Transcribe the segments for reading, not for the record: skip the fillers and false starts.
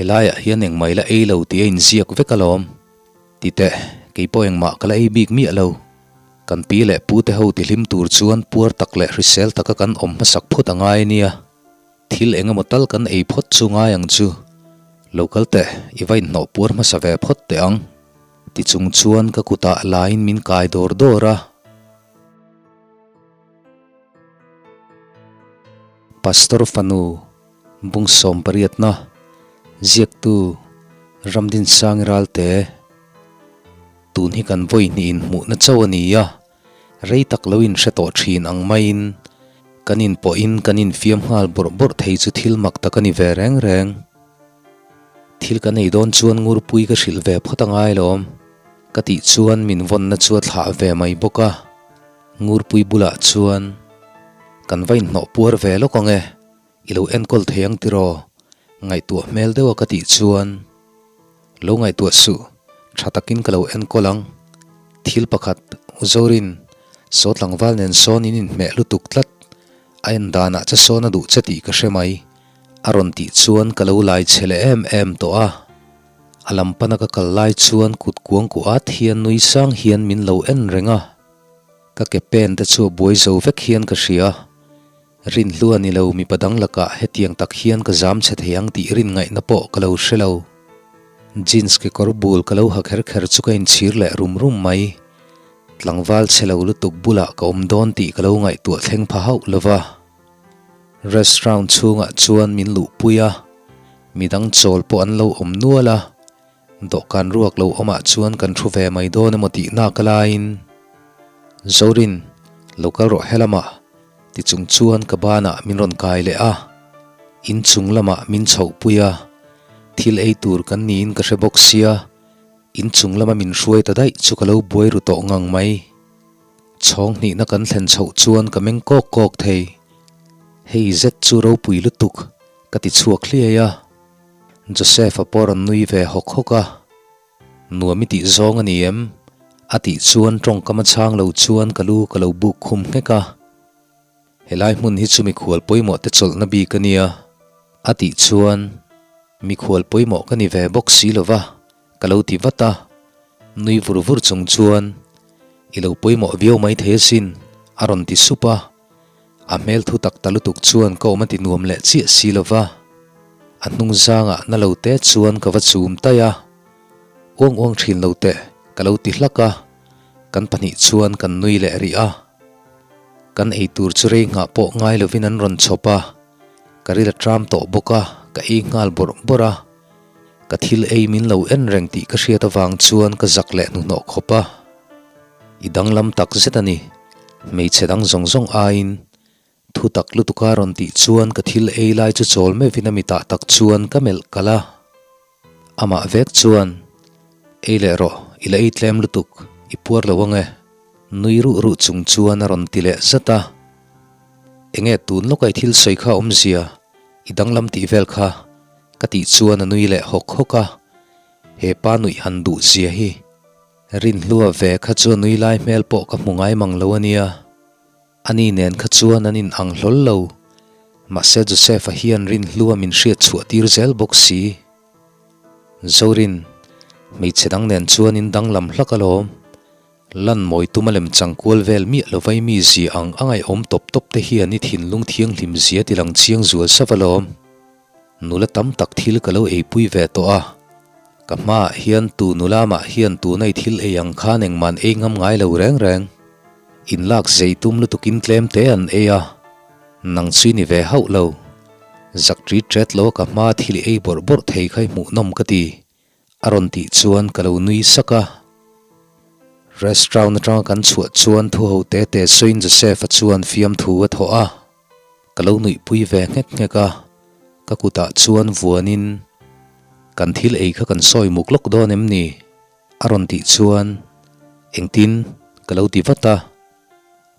Helaiah hian engmah i la ei lo tih a inziak vek alawm. Ti teh, kei pawh engmah ka la ei bik miah lo. Kan pi leh pu te ho ti hlim tur chuan puar tak leh hrisel taka kan awm hmasak phawt a ngai ania. Thil eng emaw tal kan ei phawt chu ngai ang chu. Lo kal teh, i va inhnawh puar hmasa ve phawt teh ang. Ti chung chuan ka kutah laiin min kai dawr dawr a. Pastor fanu Bungsawm pariatna ziaktu Ramdinsangi Ralte tun hi kan vawi hnih inhmuhna chauh a ni a, rei tak lo inhre tawh thin ang maiin kan inpawhin kan infiam nghal bawrh bawrh thei chu thil mak tak a ni ve reng reng. Thil kan ei dawn chuan ngurpui ka hrilh ve phawt a ngai lawm ka tih chuan min vawnna chu a thlah ve mai bawk a. Ngurpui bulah chuan, Kan va inhnawh puar ve lawk ang e, i lo enkawl thei ang tiraw? Ngaihtuah hmel deuha ka tih chuan, Lo ngaihtuah suh, tha takin ka lo enkawl ang. Thil pakhat, U Zorin, saw tlangval nen sawn in inhmeh lutuk tlat, a en danah che sawn a duh che tih ka hre mai, a rawn tih chuan ka lo lai che leh em em tawh a. A lam pana ka kal lai chuan kut kuang kuah at hian nui sang hian min lo en reng a. Ka ke pen te chu a buai zo vek hian ka hria. Rinhlu a ni lo mipa dang lakah hetiang tak hian ka zam chhe thei ang tih rin ngaihna pawh ka lo hre lo. Jeans kekawr bul ka lo ha kher kher chu ka inchhir leh rum rum mai. Tlangval chhe lo lutuk bulah ka awm dawn tih ka lo ngaihtuah thleng pha hauh lo va. Restaurant chhungah chuan min luhpui a, midang chawl pawh an lo awm nual a. Dawhkan ruak lo awmah chuan kan thu ve mai dawn emaw tih nak laiin, Zorin, lo kal rawh helamah, ti chung chuan ka banah min rawn kai leh a. Inchung lamah min chhohpui a, thil ei tur kan niin ka hre bawk sia, inchung lama min hruai ta daih chu ka lo buai ru tawh ngang mai. Chhawng hnihna kan thlen chhoh chuan ka meng kawk kawk thei. Hei zet chu ropui lutuk, ka ti chhuak hliai a. Joseph-a pawh rawn nui ve hawk hawk a, Nuam i tih zawng a ni em? a tih chuan tawngkam a chhang lo chuan ka lu ka lo buk khum nghek a. Helai hmun hi chu mikhual pawimawh te chawlhna bik a nia, a tih chuan mikhual pawimawh ka ni ve bawk si lo va, ka lo ti vat a. Nui vur vur chung chuan, I lo pawimawh viau mai thei asin, a rawn ti sup a. A hmel thu tak ta lutuk chuan ka awm a ti nuam leh chiah si lo va, a hnung zangah na lo te chuan ka va chum taih a, Uang uang thin lo teh ka lo ti hlak a, kan pahnih chuan kan nui leh rih a. Kan ei tur chu rei nghah pawh ngai lovin an rawn chhawp a, ka ril a tram tawh bawk a, ka ei nghal bawrh bawrh a. Ka thil ei min lo en reng tih ka hriat avang chuan ka zak leh hnuhnawh khawp a. I danglam tak zet a ni. Hmeichhe dang zawng zawng aiin thu tak lutuka rawn tih chuan ka thil ei lai chu chawl meuhin a mitah tak chuan ka melh kalh a. Amah vek chuan, Ei leh rawh, i la ei tlem lutuk, i puar lo ang e. Nui ruh ruh chung chuan a rawn ti leh zat a. Enge tun lawka i thil sawi kha awmzia, i danglam tih vel kha? Ka tih chuan a nui leh hawk hawk a. He pa nuih han duh zia hi. Rinhlua ve kha chu a nui lai hmel pawh ka hmu ngai mang lo a nia. Ani nen kha chuan an in ang hlawl lo. Mahse Joseph-a hian Rinhlua min hriat chhuah tir zel bawk si. Zorin, hmeichhe dang nen chuan in danglam hlak alawm. Lan mawi tuma lem chang kual vel miah lo vai mi zia ang a ngaihawm tawp tawp te hian i thinlung thianghlim zia ti lang chiang zual sava lawm. Nula tam tak thil ka lo eipui ve tawh a, ka hmaah hian tu nula mah hian tuna i thil ei ang khan engmah an ei ngam ngai lo reng reng. In lak zei tum lutukin tlem te an ei a, nang chu i ni ve hauh lo. Zak ṭit ṭet lo a ka hmaa thil i ei bawrh bawrh thei kha i hmuhnawm ka ti, a rawn tih chuan ka lo nui sak a. Restaurant atanga kan chhuah chuan thu ho te te sawiin Joseph-a chuan fiamthu a thawh a. Ka lo nuihpui ve nghek nghek a, ka kutah chuan vuanin, Kan thil ei kha kan sawi muk lawk dawn em ni? a rawn tih chuan, Engtin? ka lo ti vat a.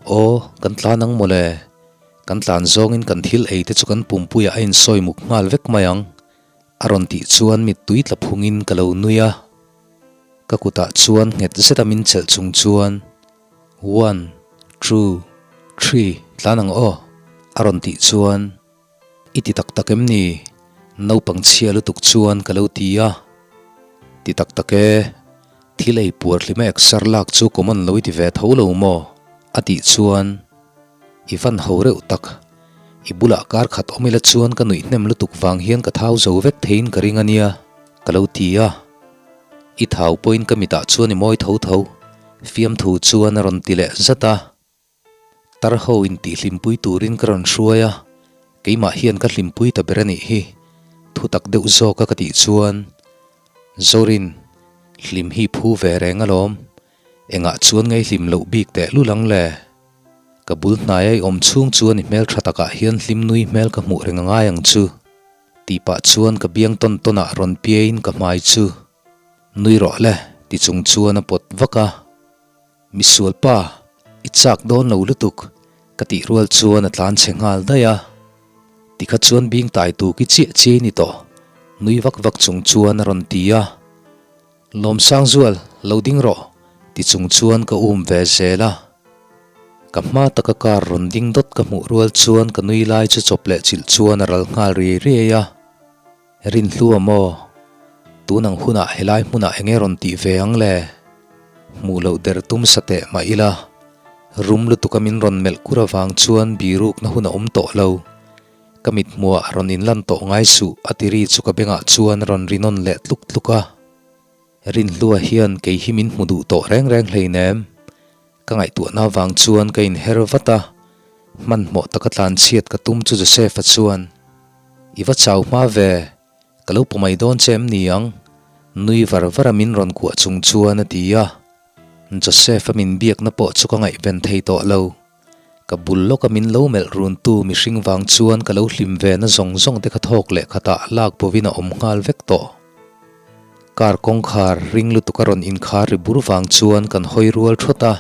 Aw, kan tlan ang mawle. Kan tlan zawngin kan thil ei te chu kan pumpuiah a insawi muk nghal vek mai ang, a rawn tih chuan mittui tla phungin ka lo nui a. Ka kutah chuan nghet zeta min chelh chung chuan, One, two, three, tlan ang aw, a rawn tih chuan, I ti tak tak em ni? Naupang chhia lutuk chuan ka lo ti a. Ti tak tak e, thil ei puar hlima exer lak chu common lo i ti ve tho lo maw? A tih chuan i van ho reuh tak. I bulah kar khat awm ila chuan ka nuih hnem lutuk vang hian ka thau zo vek theiin ka ring a nia, ka lo ti a. I thau pawhin ka mitah chuan i mawi tho tho, fiamthu chuan a rawn ti leh zat a. Tar ho intih hlimpui turin ka rawn hruai a, keimah hian ka hlimpui ta ber a nih hi, thutak deuh zawka ka tih chuan, Zorin, hlim hi phu ve reng alawm, engah chuan ngei hlim loh bik teh lul ang le? Ka bul hnaia i awm chhung chuan i hmeltha takah hian hlim nui hmel ka hmuh reng a ngai ang chu, tih pah chuan ka biang tawn tawnah rawn piaiin ka hmai chu, Nui rawh le, ti chung chuan a pawt vak a. Misual pa, i chak dawn lo lutuk, ka tih rual chuan a tlan chhe nghal daih a. Tikha chuan bing tai tuk i chiah chiai ni tawh, nui vak vak chung chuan a rawn ti a. Lawmsangzual, lo ding rawh, ti chung chuan ka um ve zel a. Ka hma taka car rawn ding dawt ka hmuh rual chuan ka nui lai chu chawp leh chilh chuan a ral nghal riai riai a. Rinhlua maw? Tun ang hunah helai hmunah enge rawn tih ve ang le? Hmuh loh der tum sa teh mah ila, rum lutuka min rawn melh kur avang chuan birukna hun a awm tawh lo. Ka mithmuah rawn inlan tawh ngai suh a ti ri chu ka bengah chuan a rawn ri nawn leh tluk tluk a. Rinhlua hian kei hi min hmu duh tawh reng reng hleinem. Ka ngaihtuahna avang chuan ka inher vat a, hmanhmawh taka tlanchhiat ka tum chu Joseph-a chuan, I va chau hma ve, ka lo pawh mai dawn che em ni ang? Nui var var a min rawn kuah chung chuan a ti a. Joseph-a min biakna pawh chu ka ngaihven thei tawh lo. Ka bul lawka min lo melh runtu mihring vang chuan ka lo hlim ve na zawng zawng te kha thawk leh khatah lak bovin a awm nghal vek tawh. Car kawngkhar ring lutuk a rawn inkhar ri bur vang chuan kan hawi rual thawt a.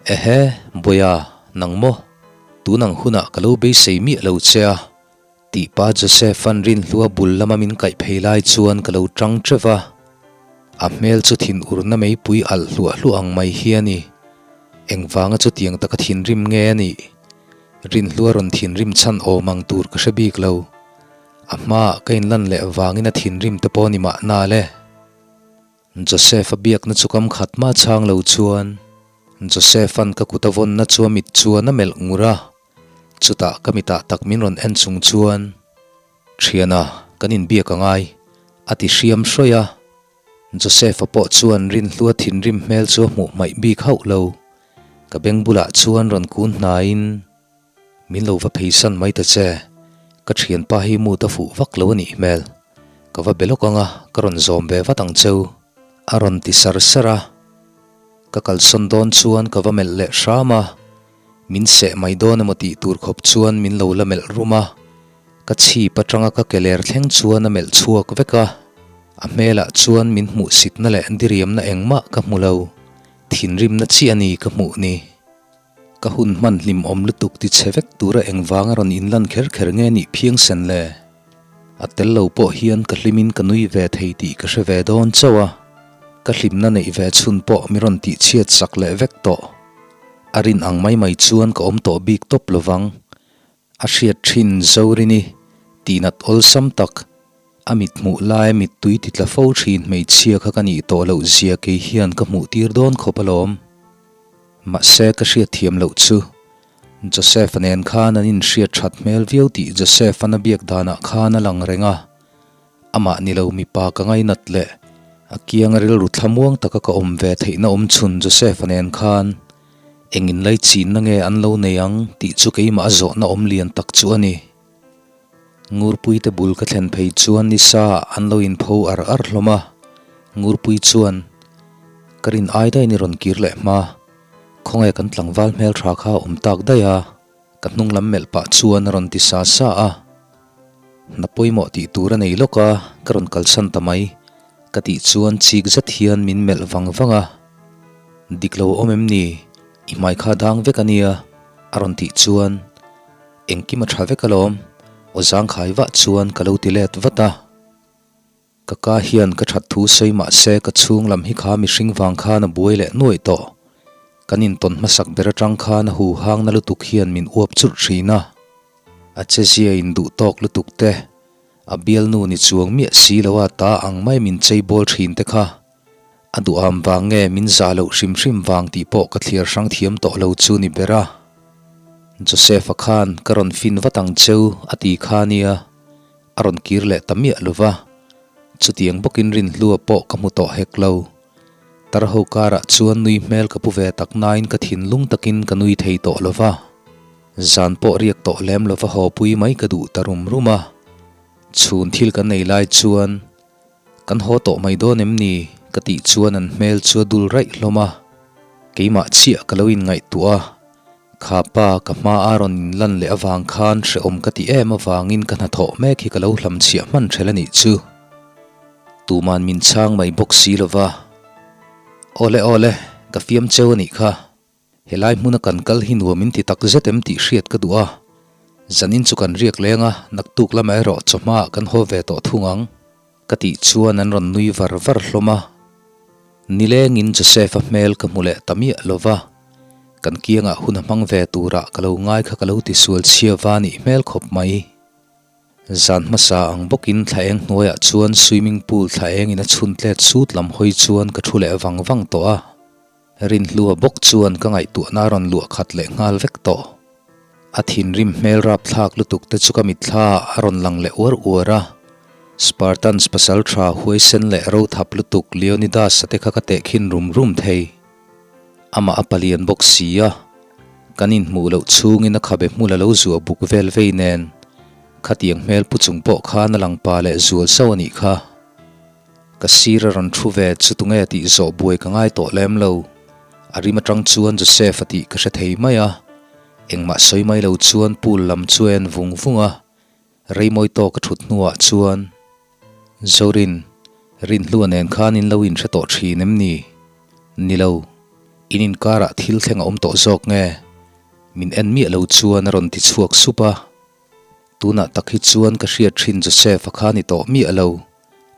Ehe, Bawiha, nang maw? Tun ang hunah ka lo beisei miah lo che a. Tih pa Joseph-a'n Rinhlua bul lama min kaih phei lai chuan ka lo tang teuh va. A hmel chu thinurna meipui alh hluah hluah ang mai hi a ni. Engvanga chutiang taka thinrim nge a nih? Rinhlua rawn thinrim chhan awm ang tur ka hre bik lo. A hmaah ka inlan leh vangin a thinrim te pawh ni mahna le. Joseph-a biakna chu kam khat mah chhang lo chuan Joseph-a'n ka kut a vawnna chu a mit chuan a melh ngur a. Chutah ka mitah tak min rawn en chung chuan, Thiana, kan inbiak a ngai, a ti hriam hrawih a. Joseph-a pawh chuan Rinhlua thinrim hmel chu a hmuh hmaih bik hauh lo. Ka beng bulah chuan rawn kun hnaiin, Min lo va pheisan mai ta che, ka thianpa hi mood a fuh vak lo a nih hmel. Ka va be lawk ang a, ka rawn zawm ve vat ang cheu, a rawn ti sar sar a. Ka kalsawn dawn chuan ka va melh leh hram a. Min seh mai dawn emaw tih tur khawp chuan min lo la melh rum a, ka chhip atanga ka ke ler thleng chuan a melh chhuak vek a, a hmelah chuan min hmuhsitna leh diriamna engmah ka hmu lo, thinrimna chiah a ni ka hmuh ni. Ka hun hman hlim awm lutuk ti chhe vek tura engvanga rawn inlan kher kher nge nih phiang sen le? A tel lo pawh hian ka hlimin ka nui ve thei tih ka hre ve dawn chauh a, ka hlimna neih ve chhun pawh mi rawn tihchhiat sak leh vek tawh. A rin ang mai mai chuan ka awm tawh bik tawp lovang. A hriat thin Zorini tihnat awlsam tak, a mit hmuh laia mittui ti tla fo thin hmeichhia kha ka nih tawh loh zia kei hian ka hmuh tir dawn khawp alawm. Mahse ka hriat thiam loh chu Joseph-a nen khan an inhriat that hmel viau tih Joseph-a'n a biak danah khan a lang reng a. Amah ni lo mipa ka ngainat leh a kianga rilru thlamuang taka ka awm ve theihna awm chhun Joseph-a nen khan eng inlaichinna nge an lo nei ang tih chu keimah a zawhna awm lian tak chu a ni. Ngurpuite bul ka thlen phei chuan nisa ah an lo inpho ar ar hlawm a, Ngurpui chuan ka rin ai daihin i rawn kir leh hma, khawnge kan tlangval hmeltha kha a awm tak daih a. Ka hnung lam melh pah chuan a rawn ti sa sa a, Hna pawimawh tih tur a nei lawk a, ka rawn kalsan ta mai, ka tih chuan chik zet hian min melh vang vang a, Dik lo awm em ni? I hmai kha dang vek a nia, a rawn tih chuan engkim a tha vek alawm, aw zangkhai vah chuan ka lo ti let vat a. Ka ka hian ka that thu sawi mah se ka chhung lam hi kha mihring vang khan a buai leh nuaih tawh. Kan intawn hmasak ber atang khan a hu hang na lutuk hian min uap churh thin a. A che zia in duh tawk lutuk te. A bialnu ni chuang miah si lo a ta ang mai min chei bawl thin te kha. A duham vang nge min zah loh hrim hrim vang tih pawh ka thliar hrang thiam tawh lo chu ni ber a. Joseph-a khan ka rawn fin vat ang cheu a ti kha nia, a rawn kir leh ta miah lo va. Chutiang bawkin Rinhlua pawh ka hmu tawh hek lo. Tar ho karah chuan nui hmel ka pu ve tak nain ka thinlung takin ka nui thei tawh lo va. Zan pawh riak tawh lem lo va haw pui mai ka duh ta rum rum a. Chhun thil kan nei lai chuan kan haw tawh mai dawn em ni ka tih chuan an hmel chu a dul raih hlawm a. Keimah chiah ka lo inngaihtuah a, kha pa ka hma a rawn inlan leh avang khan hrehawm ka ti em avangin ka hnathawh mek hi ka lo hlamchhiah hman ṭhel a nih chu. Tuman min chhang mai bawk si lo va. Awle awle, ka fiam cheu a nih kha. Helai hmuna kan kal hi nuam in ti tak zet em tih hriat ka duh a. Zanin chu kan riak leng a, naktuk lamah erawh chawhmaah kan haw ve tawh thung ang. Ka tih chuan an rawn nui var var hlawm a. Nilengin Joseph-a hmel ka hmu leh ta miah lo va. Kan kiangah hun a hmang ve turah ka lo ngai kha ka lo tisual chhia va nih hmel khawp mai. Zan hmasa ang bawkin thla eng hnuaiah chuan swimming pool thla engin a chhun tlet sut lam hawi chuan ka thu leh vang vang tawh a. Rinhlua bawk chuan ka ngaihtuahna a rawn luah khat leh nghal vek tawh. A thinrim hmel rapthlak lutuk te chu ka mitthla ah a rawn lang leh uar uar a. Spartans pasal tha huaisen leh rothap lutuk Leonidas-a te kha ka tehkhin rum rum thei. Amah a palian bawk si a, kan inhmuh loh chhungin a khabe hmul a lo zuah buk vel vei nen, khatiang hmel pu chung pawh khan a lang pa leh zual sauh a nih kha. Ka sir a rawn thu ve chu tunge tih zawh buai ka ngai tawh lem lo. A rim atang chuan Joseph a tih ka hre thei mai a, engmah sawi mai lo chuan pool lam chu a en vung vung a, Reimawi tawk a thut hnuah chuan, Zorin, Rinhlua nen khan in lo inhre tawh thin em ni? Ni lo, in inkarah thil thleng a awm tawh zawk nge? Min en miah lo chuan a rawn ti chhuak sup a. Tunah tak hi chuan ka hriat thin Joseph-a kha ni tawh miah lo,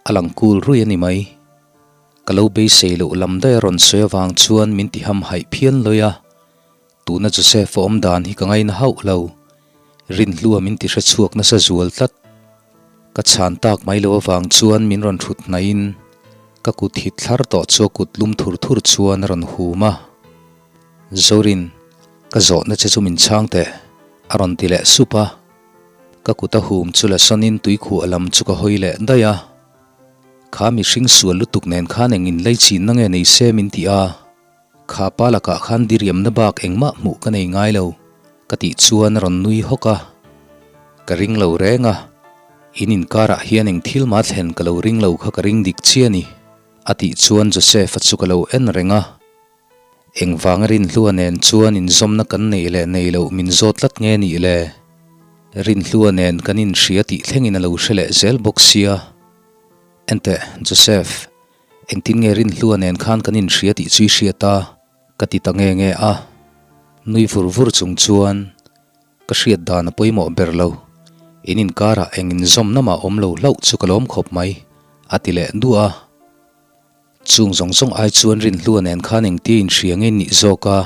a lang kul ruih a ni mai. Ka lo beisei loh lam daih a rawn sawi avang chuan min ti hamhaih phian lawi a. Tuna Joseph a awm dan hi ka ngaina hauh lo. Rinhlua min ti hre chhuak nasa zual tlat. Ka chhan tak mai lo avang chuan min rawn thut hnaihin ka kut hit thlar tawh chu a kut lum thur thur chuan a rawn hum a. Zorin, ka zawhna che chu min chhang teh, a rawn ti leh sup a. Ka kut a hum chu la sawnin tuikhuah lam chu ka hawi leh daih a. Kha mihring sual lutuk nen khan eng inlaichinna nge nei se min ti a. Kha pa lakah khan diriamna bak engmah hmuh ka nei ngai lo, ka tih chuan a rawn nui hawk a. Ka ring lo reng a, in inkarah hian eng thil mah thlen ka lo ring lo kha ka ring dik chiah a ni, a tih chuan Joseph-a chu ka lo en reng a. Engvanga Rinhlua nen chuan inzawmna kan neih leh nei loh min zawt tlat nge nih le? Rinhlua nen kan inhria tih thlengin a lo hre leh zel bawk sia. Enteh, Joseph. Engtin nge Rinhlua nen khan kan inhria tih chu i hriat a? ka ti ta nge nge a. Nui vur vur chung chuan ka hriat dan a pawimawh ber lo. In inkarah eng inzawmna mah awm lo hlauh chu ka lawm khawp mai, a ti leh duah a. Chung zawng zawng ai chuan Rinhlua nen khan engtia inhria nge nih zawk a?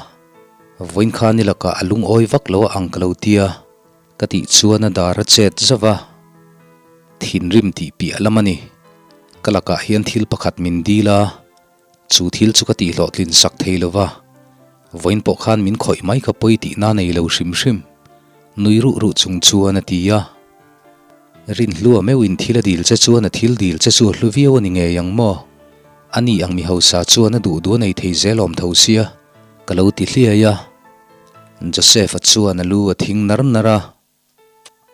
Vawiin khan i lakah a lungawi vak lo a ang ka lo tia, ka tih chuan a dar a chet zauh a. Thinrim tih piah lam a ni. Ka lakah hian thil pakhat min dil a, chu thil chu ka tihhlawhtlin sak thei lo va. Vawiin pawh khan min khawih mai ka pawi tihna nei lo hrim hrim. Nui ruh ruh chung chuan a ti a. Rinhlua meuhin thil a dil che chuan a thil dil che chu a hlu viau a ni ngei ang maw? A ni ang mi hausa chuan a duh duh a nei thei zel awm tho sia, ka lo ti hliai a. Joseph-a chuan a lu a thing nar nar a.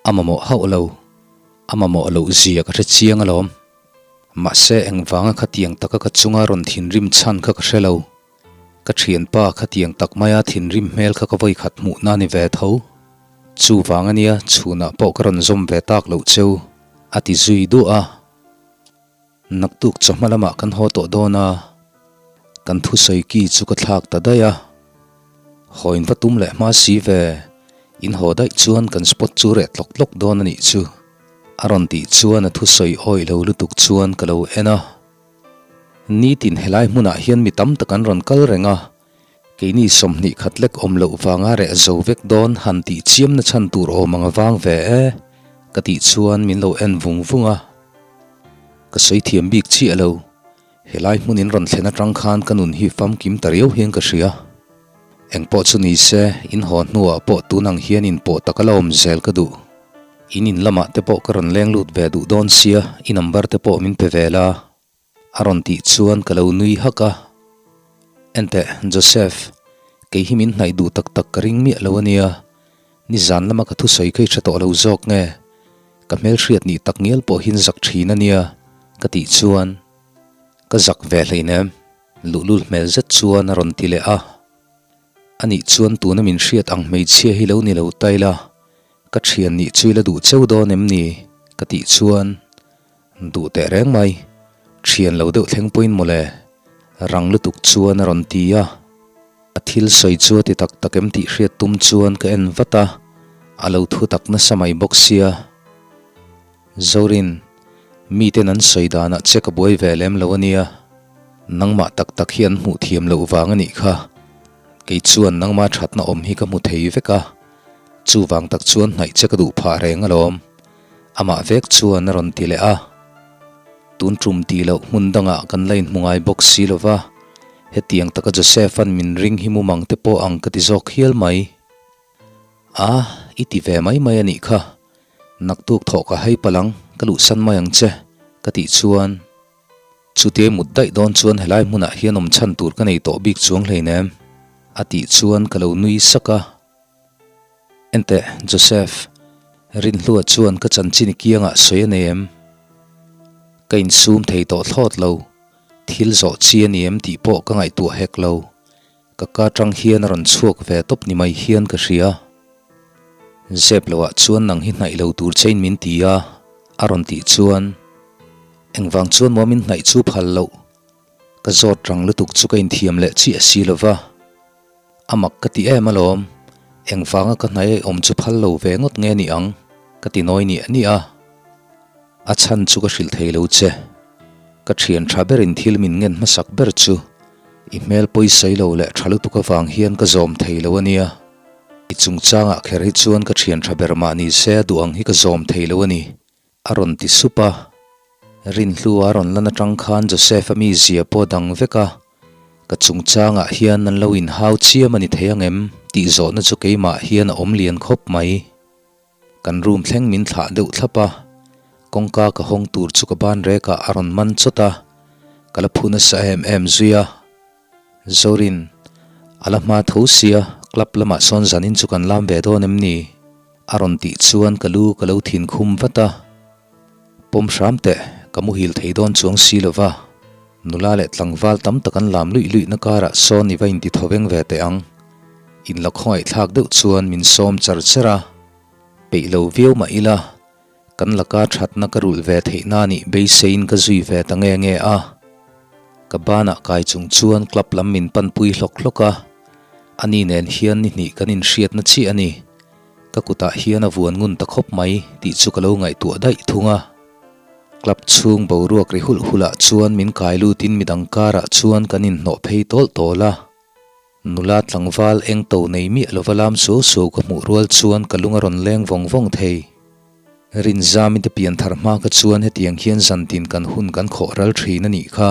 A mamawh hauh lo. A mamawh loh zia ka hre chiang alawm. Mahse engvanga khatiang taka ka chunga rawn thinrim chhan kha ka hre lo. Ka thianpa khatiang tak maia thinrim hmel kha ka vawikhat hmuhna ni ve tho. Chuvang ania chhunah pawh ka rawn zawm ve tak loh cheu, a ti zui duah a. Naktuk chawhma lamah kan haw tawh dawn a, kan thusawi ki chu ka thlak ta daih a. Haw in va tum leh hma si ve, in haw daih chuan kan spot chu reh tlawk tlawk dawn a nih chu, a rawn tih chuan a thusawi awih lo lutuk chuan ka lo en a. Nitin helai hmunah hian mi tam tak an rawn kal reng a, keini 20 khat lek awm loh vanga reh zo vek dawn han tih chiamna chhan tur awm ang avang ve e. Ka tih chuan min lo en vung vung a. Ka sawi thiam bik chiah lo. Helai hmun in rawn thlen atang khan ka nun hi famkim ta riau hian ka hria. Engpawh chu ni se, in haw hnuah pawh tun ang hian in pawh tak a la awm zel ka duh. In in lamah te pawh ka rawn leng lut ve duh dawn sia, i number te pawh min pe ve la. A rawn tih chuan ka lo nui hak a. Enteh, Joseph, kei hi min hnaih duh tak tak ka ring miah lo a nia. Nizan lama ka thusawi kha i tha tawh lo zawk nge? Ka hmelhriat nih tak ngial pawh hin zak thin a nia, ka tih chuan ka zak ve hleinem. Luhlul hmel zet chuan a rawn ti leh a. Anih chuan tuna min hriat ang hmeichhia hi lo ni lo ta ila, ka thian nih chu ila duh cheu dawn em ni? ka tih chuan duh teh reng mai, thian lo deuh thleng pawhin mawle, rang lutuk chuan a rawn ti a. A thil sawi chu a ti tak tak em tih hriat tum chuan ka en vat a, a lo thu tak nasa mai bawk sia. Zorin, miten an sawi danah che ka buai ve lem lo a nia, nangmah tak tak hi an hmuh thiam loh vang a nih kha. Kei chuan nangmah thatna awm hi ka hmu thei vek a, chuvang tak chuan hnaih che ka duh phah reng alawm, amah vek chuan a rawn ti leh a. Tun tum tih loh hmun dangah kan la inhmu ngai bawk si lo va, hetiang taka Joseph-a'n min ring hi mumang te pawh ang ka ti zawk hial mai. A, i ti ve mai mai a nih kha. Naktuk thawh ka hai palh ang, ka luhsan mai ang che, ka tih chuan chutia mut daih dawn chuan helai hmunah hian awm chhan tur ka nei tawh bik chuang hleinem, a tih chuan ka lo nui sak a. Enteh, Joseph, Rinhlua chuan ka chanchin i kiangah sawi a nei em? Ka insum thei tawh thlawt lo, thil zawh chi a ni em tih pawh ka ngaihtuah hek lo. Ka ka tang hian a rawn chhuak ve tawp ni mai hian ka hria. Zep loah chuan nang hi hnaih lo tur che in min ti a, a rawn tih chuan engvang chuan maw min hnaih chu phal loh. Ka zawt rang lutuk chu ka inthiam leh chiah si lo va. A mak ka ti em alawm, engvanga ka hnaih a awm chu phal lo ve ngawt nge ni ang ka ti nawi niah niah a. A chhan chu ka hrilh thei lo che. Ka thian tha berin thil min ngen hmasak ber chu i hmel pawisawi lo leh tha lutuk avang hian ka zawm thei lo a nia. I chungchangah kher hi chuan ka thian tha ber mah ni se a duh ang hi ka zawm thei lo a ni, a rawn ti sup a. Rinhlua a rawn lan atang khan Joseph-a mizia pawh dang vek a, ka chungchangah hian an lo inhau chiam a ni thei ang em tih zawhna chu keimah hian a awm lian khawp mai. Kan room thleng min thlah deuh thlap a, kawngka ka hawng tur chu ka ban rek ah a rawn man chawt a, ka la phu nasa em em zui a. Zorin, a la hma tho sia, club lamah sawn zanin chu kan lam ve dawn em ni? A rawn tih chuan ka lu ka lo thin khum vat a. Pawm hram teh, ka muhil thei dawn chuang si lo va, nula leh tlangval tam tak an lam luih luihna karah sawn i va inti thoveng ve teh ang. Inla khawngaihthlak deuh chuan min sawm char char a, peih lo viau mah ila, kan laka thatna ka rulh ve theih na nih beiseiin ka zui ve ta nge nge a. Ka banah kai chung chuan club lam min panpui hlawk hlawk a, ani nen hian ni hnih kan inhriatna chiah a ni. Ka kutah hian a vuan ngun ta khawp mai tih chu ka lo ngaihtuah daih thung a. Club chhung boruak ri hulh hulh ah chuan min kai lutin midang karah chuan kan inhnawh phei tawl tawl a. Nula tlangval eng to nei miah lova lam suau suau ka hmuh rual chuan ka lung a rawn leng vawng vawng thei. Rinzami te pianthar hma kha chuan hetiang hian zantin kan hun kan khawh ral thin a nih kha.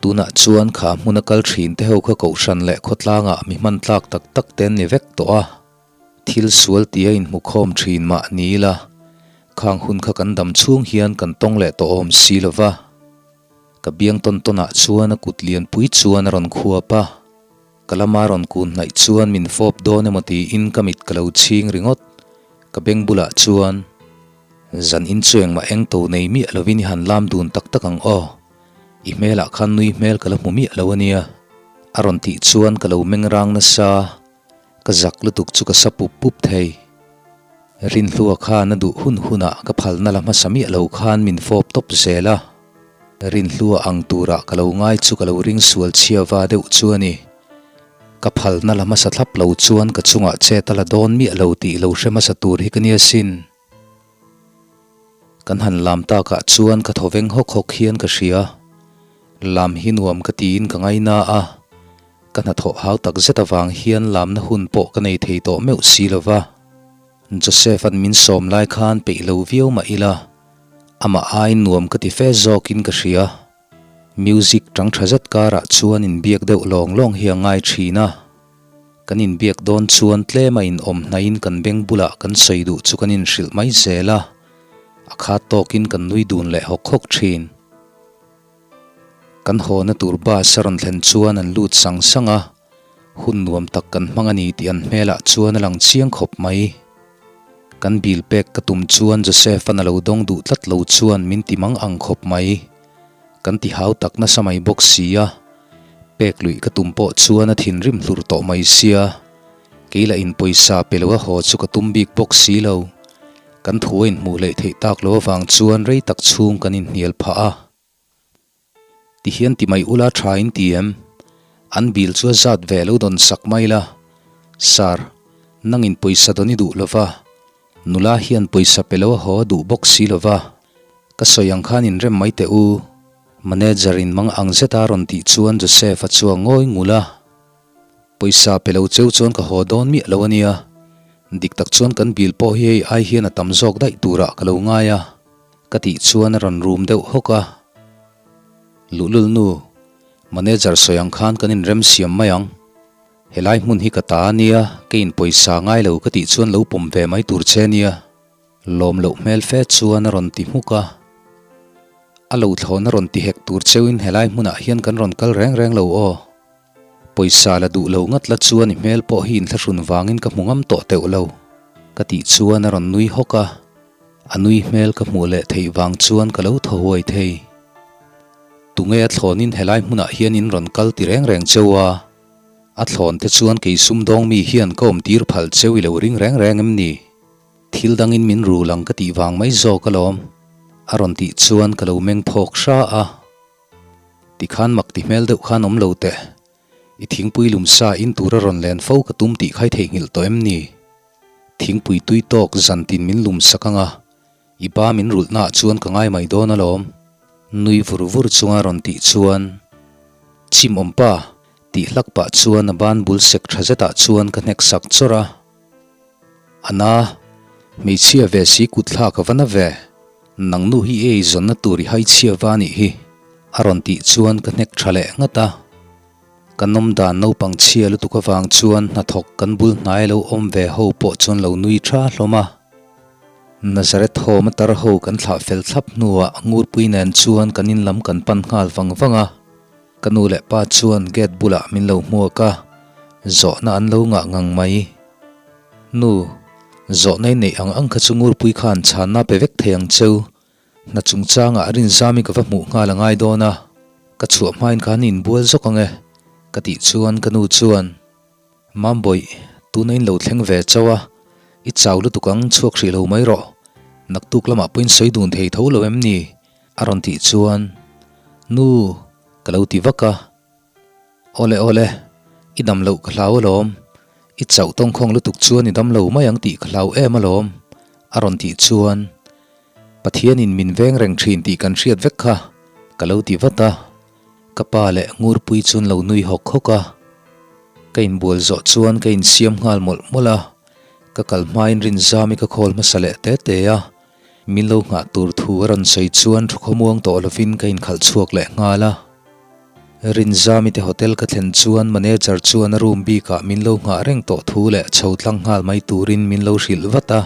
Tunah chuan kha hmuna kal thin te ho kha kohhran leh khawtlangah mi hman tlak tak tak te an ni vek tawh a. Thil sual tia inhmukhawm thin mah ni ila, khang hun kha kan dam chhung hian kan tawng leh tawh awm si lo va. Ka biang tawn tawnah chuan a kut lianpui chuan a rawn khuap a, ka lama rawn kun hnaih chuan min fawp dawn emaw tiin ka mit ka lo chhing ringawt. Ka beng bulah chuan, Zan in chu engmah eng to nei miah lovin i han lam dun tak tak ang aw. I hmelah khan nui hmel ka la hmu miah lo a nia. A rawn tih chuan ka lo meng rang nasa. Ka zak lutuk chu ka sa pup pup thei. Rinhlua khan a duh hun hunah ka phalna la hmasa miah lo khan min fawp tawp zel a. Rinhlua ang turah ka lo ngai chu ka lo ring sual chhia va deuh chu a ni. Ka phalna la hmasa thlap lo chuan ka chungah chet a la dawn miah lo tih lo hre hmasa tur hi ka nia sin. Kan han lam takah chuan ka thaw veng hawk hawk hian ka hria. Lam hi nuam ka tiin ka ngaina a, ka hnathawh hau tak zet avang hian lamna hun pawh ka nei thei tawh meuh si lo va. Joseph-a'n min sawm lai khan peih lo viau mah ila, amah aiin nuam ka ti fe zawkin ka hria. Music tang tha zet karah chuan inbiak deuh lawng lawng hi a ngai thin a. Kan inbiak dawn chuan tlema inawm hnaihin kan beng bulah kan sawi duh chu kan inhrilh mai zel a, a khat tawkin kan nui dun leh hawk hawk thin. Kan hawna tur bus a rawn thlen chuan an lut sang sang a, hun nuam tak kan hmang a ni tih an hmelah chuan a lang chiang khawp mai. Kan bill pek ka tum chuan Joseph-a'n a lo dawng duh tlat lo chuan min ti mang ang khawp mai. Kan ti hau tak nasa mai bawk si a, pek luih ka tum pawh chuan a thinrim hlur tawh mai sia, kei lah in pawisa pe lo a haw chu ka tum bik bawk si lo. Kan thu a inhmuh leh theih tak lo avang chuan rei tak chhung kan inhnial phah a. Tihian ti mai ula tha in ti em? An bill chu a zat ve lo dawn sak mai la. Sir, nangin pawisa dawn i duh lo va, nula hian pawisa pe lo a haw a duh bawk si lo va, ka sawi ang khan inrem mai teh u. Manager in mang ang zeta rawn tih chuan Joseph-a chu a ngawi ngul a. Pawisa pe lo cheu chuan ka haw dawn miah lo a nia. Dik tak chuan kan bill pawh hi hei ai hian a tam zawk daih turah ka lo ngai a, ka tih chuan a rawn rum deuh hawk a. Luhlul nu, manager sawi ang khan kan inrem siam mai ang. Helai hmun hi ka ta a nia, keiin pawisa ngai lo ka tih chuan lo pawm ve mai tur che nia. Lawm loh hmel fe chuan a rawn ti hmuk a. A lo thlawn a rawn ti hek tur cheuin helai hmunah hian kan rawn kal reng reng lo aw. Pawisa la duh lo ngat la chuan i hmel pawh hi inthlahrun vangin ka hmu ngam tawh teuh lo, ka tih chuan a rawn nui hawk a, a nui hmel ka hmuh leh theih vang chuan ka lo thaw huai thei. Tunge a thlawnin helai hmunah hian in rawn kal ti reng reng cheu a, a thlawn te chuan kei sumdawng mi hian ka awm tir phal cheu i lo ring reng reng em ni? Thil dangin min rul ang ka tih vang mai zawk alawm, a rawn tih chuan ka lo meng phawk hra a. Tikhan mak ti hmel deuh khan awm lo teh. I thingpui lum sa in tura rawn len fo ka tum tih khai theihnghilh tawh em ni? Thingpui tui tawk zan tin min lum sak ang a, i pa min rulh naah chuan ka ngai mai dawn alawm. Nui vur vur chunga rawn tih chuan, Chim awm pa, tih hlak pah chuan a ban bul sek tha zetah chuan ka hnek sak chawrh a. A na, hmeichhia ve si kut thlak a va na ve. Nang nu hi ei zawnna tur i hai chhia va nih hi, a rawn tih chuan ka hnek tha leh ngat a. Ka nawm dan naupang chhia lutuk avang chuan hnathawk kan bul hnai lo awm ve ho pawh chuan lo nui tha hlawm a. Nazareth home a tar ho kan thlah fel thlap hnuah Ngurpui nen chuan kan in lam kan pan nghal vang vang a. Ka nu leh pa chuan gate bulah min lo hmuak a, zawhna an lo ngah ngang mai. Nu, zawhna i neih ang ang kha chu Ngurpui khan chhanna pe vek thei ang cheu. Hna chungchangah Rinzami ka va hmuh nghal a ngai dawn a, ka chhuah hmain khan i inbual zawk ang e, ka tih chuan ka nu chuan, Mambawih, tuna in lo thleng ve chauh a, i chau lutuk ang chhuak hrih lo mai rawh. Naktuk lamah pawhin sawi dun thei tho lo em ni? A rawn tih chuan, Nu, ka lo ti vak a. Awle awle, i dam loh ka hlau alawm. I chauh tawngkhawng lutuk chuan i dam lo mai ang tih ka hlau em alawm, a rawn tih chuan, Pathianin min veng reng thin tih kan hriat vek kha, ka lo ti vat a. Ka pa leh Ngurpui chuan lo nui hawk hawk a. Ka inbual zawh chuan ka insiam nghal mawlh mawlh a. Ka kal hmain Rinzami ka khawl hmasa leh te te a. Min lo nghah tur thu a rawn sawi chuan thu khawmuang tawh lovin ka inkhalh chhuak leh nghal a. Rinzami te hotel ka thlen chuan manager chuan a room bikah min lo nghah reng tawh thu leh chho tlang nghal mai turin min lo hrilh vat a.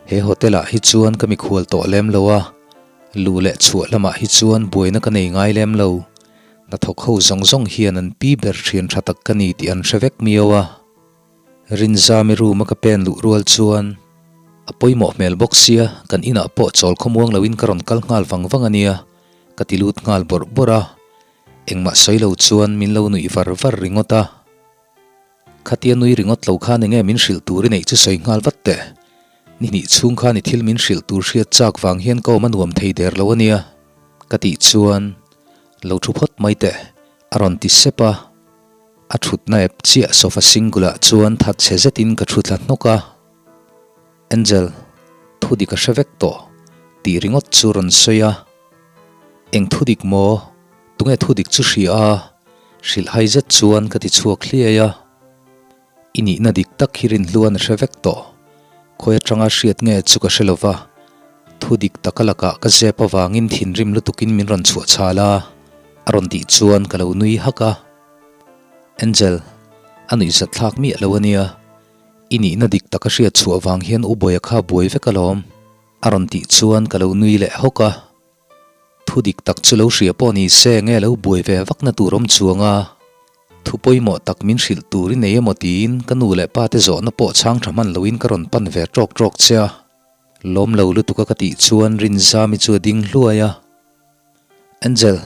He hotel ah hi chuan ka mikhual tawh lem lo a, luh leh chhuah lamah hi chuan buaina ka nei ngai lem lo. Hnathawk ho zawng zawng hian an pi ber thian tha tak ka ni tih an hre vek miau a. Rinzami room a ka pen luh rual chuan a pawimawh hmel bawk sia, kan inah pawh chawl khawmuang loin ka rawn kal nghal vang vang a nia, ka ti lut nghal bawrh bawrh a. Engmah sawi lo chuan min lo nuih var var ringawt a. Khatia nui ringawt lo khan enge min hrilh tur i neih chu sawi nghal vat teh. Ni hnih chhung khan i thil min hrilh tur hriat chak vang hian ka awm a nuam thei der lo a nia, ka tih chuan lo thu phawt mai teh, a rawn ti sep a. A thutna ep chiah sofa single ah chuan that chhe zetin ka thu thla hnawk a. Angel, thu dik a hre vek tawh, tih ringawt chu rawn sawi a. Eng thu dik maw? Tunge thu dik chu hria a? Hrilhhai zet chuan ka ti chhuak hliai a. I nihna dik tak hi Rinhluan a hre vek tawh. Khawi atanga hriat nge chu ka hre lova, thu dik taka lakah ka zep avangin thinrim lutukin min rawn chhuah chhal a, a rawn tih chuan ka lo nui hak a. Angel, a nuihzat thlak miah lo ania, i nihna dik taka hriat chhuah vang hian u Bawia kha buai vek alawm, a rawn tih chuan ka lo nui leh hawk a. Thu dik tak chu lo hria pawh ni se nge lo buai ve vakna tur awm chuang a, thu pawimawh tak min hrilh tur i nei emaw tiin ka nu leh pa te zawhna pawh chhang tha hman loin ka rawn pan ve ṭawk ṭawk che a. Lawm lo lutuk a ka tih chuan Rinzami chu a ding hluai a. Angel,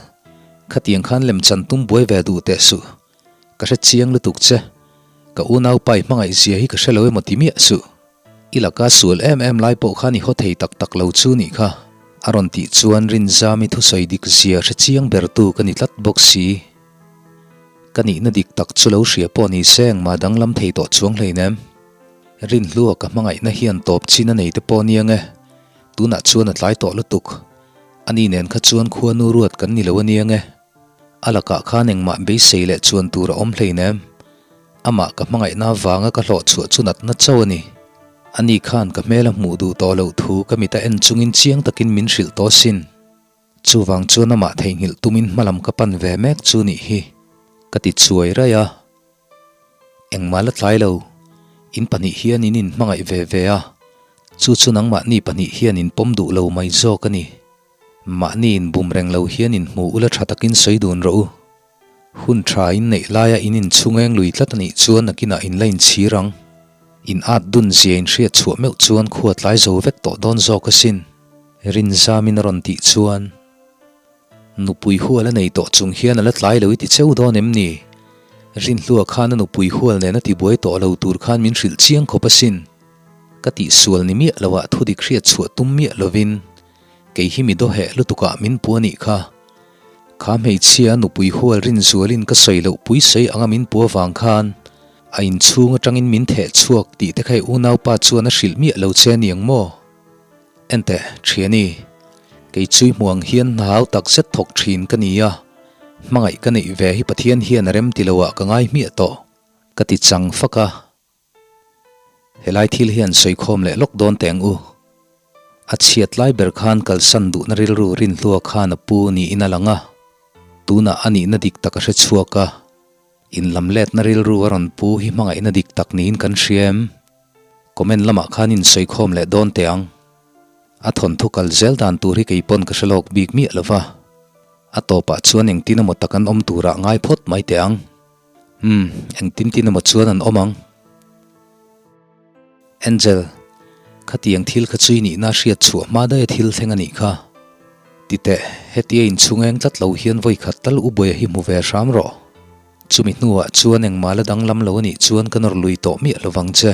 khatiang khan lemchan tum buai ve duh teh suh. Ka hre chiang lutuk che. Ka unaupa i hmangaih zia hi ka hre lo emaw ti miah suh. I laka sual em em lai pawh khan i haw thei tak tak lo chu nih kha. A rawn tih chuan Rinzami thusawi dik zia hre chiang bertu ka ni tlat bawk si. Ka nihna dik tak chu lo hria pawh ni se engmah danglam thei tawh chuang hleinem. Rinhlua ka hmangaihna hian tawp chin a nei te pawh nia nge. Tunah chuan a tlai tawh lutuk. Ani nen kha chuan khuanu ruat kan ni lo a nia nge. A lakah khan engmah beisei leh chuan tur a awm hleinem. Amah ka hmangaihna avanga ka hlawh chhuah chu natna chauh a ni. Ani khan ka hmel a hmuh duh tawh loh thu ka mit a en chungin chiang takin min hrilh tawh asin. Chuvang chuan amah theihnghilh tumin hmalam ka pan ve mek chu nih hi ka ti chuai raih a. Engmah la tlai lo, in pahnih hian in inhmangaih ve ve a, chu chu nangmahni pahnih hian in pawm duh lo mai zawk a ni. Mahni in bum reng lo hian in hmu ula tha takin sawi dun rawh u. Hun tha in neih laia in inchhung eng lui tlat a nih chuan nakinah in la inchhir ang. In at dun zia in hriat chhuah meuh chuan khua tlai zo vek tawh dawn zawk asin. Rinzamin a rawn tih chuan. Nupui hual a nei tawh chung hian a la tlai lo i ti cheu dawn em ni? Rinhlua khan a nupui hual nen a tibuai tawh lo tur khan min hrilh chiang khawp asin. Ka tihsual ni miah loah thudik hriat chhuah tum miah lovin kei hi mi dawheh lutukah min pu a nih kha. Kha hmeichhia a nupui hual rinzualin ka sawi loh pui sawi anga min pu avang khan a inchhung atangin min theh chhuak tih te kha i unaupa chuan a hrilh miah lo che aniang maw? Enteh, thiani, kei chui hmu ang hian hna hau tak zet thawk thin ka ni a, hmangaih ka neih ve hi Pathian hian a rem ti lo ah ka ngai hmiah tawh, ka ti chang fak a. Helai thil hian sawikhawm leh lawk dawn teh ang u. A chhiat lai ber khan kalsan duhna rilru rinhlua khan a pu niin a lang a, tunah a nihna dik tak a hre chhuak a, inlamletna rilru a rawn pu hi hmangaihna dik tak niin kan hria em? Comment lamah khan in sawikhawm leh dawn teh ang. A thawnthu kal zel dan tur hi kei pawn ka hre lawk bik miah lo va. A tawpah chuan engtin emaw tak an awm turah ngai phawt mai teh ang. Umm, engtin tin emaw chuan an awm ang. Angel, khatiang thil kha chu i nihna hriat chhuah hma daia thil thleng a nih kha. Ti teh, hetia inchhung eng tlat lo hian vawikhat tal u Buaia hi hmu ve hram rawh. Chumi hnuah chuan engmah la danglam lo a nih chuan ka nawr lui tawh miah lo vang che.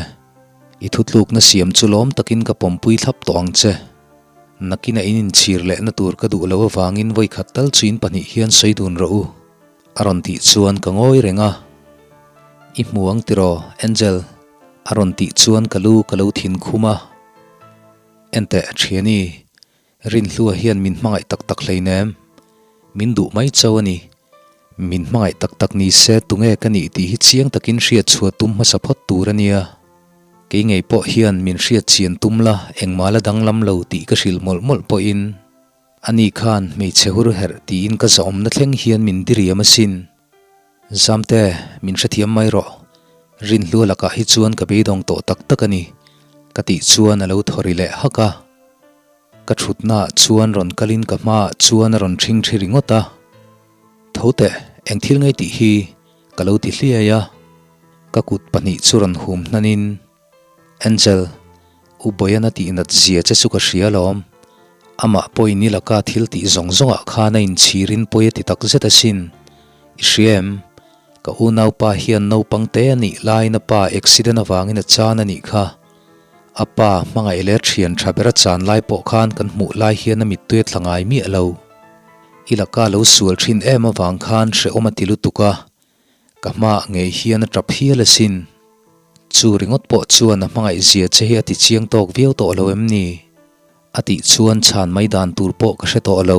I thutlukna siam chu lawm takin ka pawmpui thlap tawh ang che. Nakina in inchhir lehna tur ka duh lo avangin vawikhat tal chu in pahnih hian sawi dun rawh u. A rawn tih chuan ka ngawi reng a. I hmu ang tiraw, Angel? A rawn tih chuan ka lu ka lo thin khum a. Enteh, thiani, Rinhlua hian min hmangaih tak tak hleinem. Min duh mai chauh a ni. Min hmangaih tak tak ni se tunge ka nih tih hi chiang takin hriat chhuah tum hmasa phawt tur a nia. Kei ngei pawh hian min hriat chian tum la engmah la danglam lo tih ka hrilh mawlh mawlh pawhin ani khan hmeichhe hur herh tiin ka zahawmna thleng hian min diriam asin. Zamte, min hrethiam mai rawh. Rinhlua lakah hi chuan ka beidawng tawh tak tak a ni, ka tih chuan a lo thaw ri leh hak a. Ka thutnaah chuan rawn kalin ka hmaah chuan a rawn ṭhing ṭhi ringawt a. Tho teh, eng thil ngei tih hi? ka lo ti hliai a. Ka kut pahnih chu rawn hum hnanin, Angel, U Boyana tihnat zia che chu ka hria alawm. Amah pawhin i laka thil tih zawng zawngah khan a inchhirin pawi a ti tak zet asin. I hria em? Ka unaupa hian naupang te a nih laiin a pa accident avangin a chan a nih kha. A pa hmangaih leh thian tha ber a chan lai pawh khan kan hmuh lai hian a mittui a tla ngai miah lo. I laka lo sual thin em avang khan hrehawm a ti lutuk a. Ka hmaah ngei hian a tap hial asin. Chu ringawt pawh chuan a hmangaih zia che hi a ti chiang tawk viau tawh lo em ni? A tih chuan chhan mai dan tur pawh ka hre tawh lo.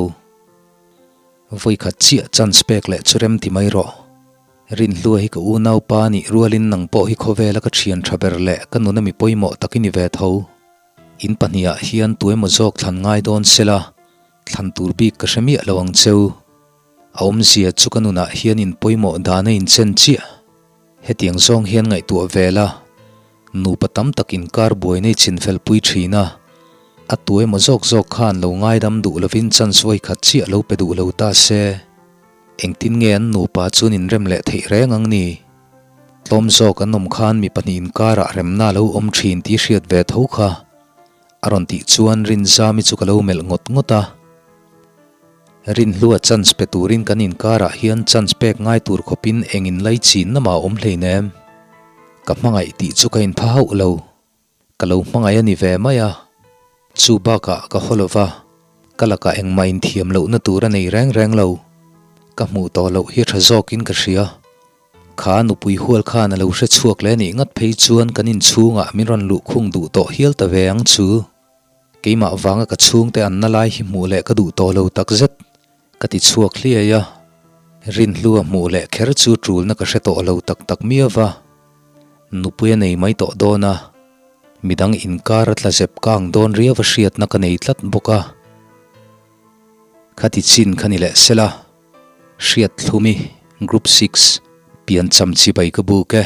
Vawikhat chiah chance pek leh chu rem ti mai rawh. Rinhlua hi ka unaupa nih rualin nang pawh hi khawvela ka thian tha ber leh ka nuna mi pawimawh tak i ni ve tho. In pahnihah hian tuemaw zawk thlan ngai dawn sela, thlan tur bik ka hre miah lo ang cheu. A awmzia chu ka nunah hian in pawimawh dan a inchen chiah. Hetiang zawng hian ngaihtuah ve la, nupa tam tak inkar buai nei chinfel pui thin a, a tuemaw zawk zawk khan lo ngaidam duh lovin chance vawikhat chiah lo pe duh lo ta se. Engtin nge an nupa chuan inrem leh theih reng ang ni? Tlawm zawk an awm khan mi pahnih inkarah remna a lo awm thin tih hriat ve tho kha a rawn tih chuan Rinzami chu ka lo melh ngawt ngawt a. Rinhlua chance pe turin kan inkarah hian chance pek ngai tur khawpin eng inlaichinna mah a awm hleinem. Ka hmangaih tih chu ka inpha hauh lo. Ka lo hmangaih a ni ve mai a, chu bakah ka haw lo va, ka lakah engmah inthiam lohna tur a nei reng reng lo. Ka hmuh tawh loh hi a tha zawkin ka hria. Kha nupui hual khan a lo hre chhuak leh nih ngat phei chuan kan inchhungah min rawn luhkhung duh tawh hial ta ve ang chu. Keimah vanga ka chhungte an na lai hi hmuh leh ka duh tawh lo takzet. Ka ti chhuak hliai a, Rinhlua hmuh leh kher chu tulna ka hre tawh lo tak tak miau va. Nupui a nei mai tawh dawn a, midang inkar a tla zep kang dawn riau a hriatna ka nei tlat bawk a. Khati chin kha ni leh sela, Hriat Thlumi, Group Six, piancham chibai ka buk e.